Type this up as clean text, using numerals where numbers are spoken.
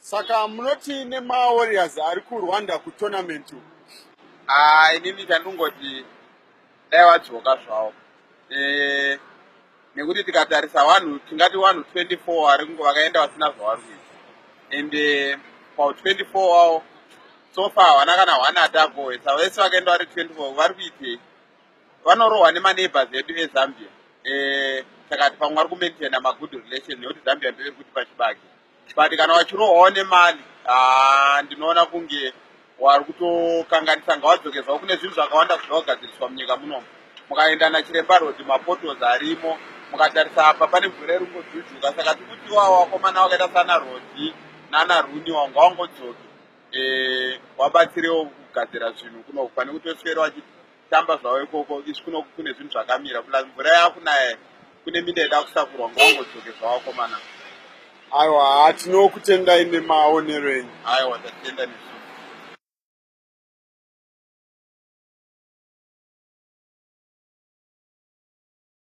Saka munoti nemaWarriors ari kuRwanda kutournament uku? Ah, inini chandingoti dai wadzoka zvawo eh, nekuti tikatarisa vanhu tingati vanhu 24 vari vakaenda vasina zvavari kuita and eh, pa 24 wavo so far havana kana one atagohwesa vese vakaenda vari 24 vari kuitei? Vanorohwa nemaneighbors edu eZambia eh, takati pamwe vari kumaintaina magood relation nekuti Zambia ndoiri kutipa chibage but kana vachirohwawo nemali ah, ndinoona kunge wari kutokanganisa. Ngawadzoke zvavo, kune zvinhu zvakawanda zvinoda kugadziriswa munyika munomu. Mukaenda nachiremba road, mapotholes arimo. Mukatarisa apa pane mvura iri kungojujuka, saka tikuti iwawo vakomana vakaita sana Rodi nana Runi wanga wangodzoke wabatsirewo kugadzira zvinhu kunoku pane kuti oswera vachitamba zvavo ikoko. Izvi kunoku kune zvinhu zvakamira, plus mvura yakunaya, kune minda ida kusakurwa. Ngawangodzoke zvavo vakomana. Aiwa, tinokutendai nemaonero enyu. Aiwa, tatenda nesu.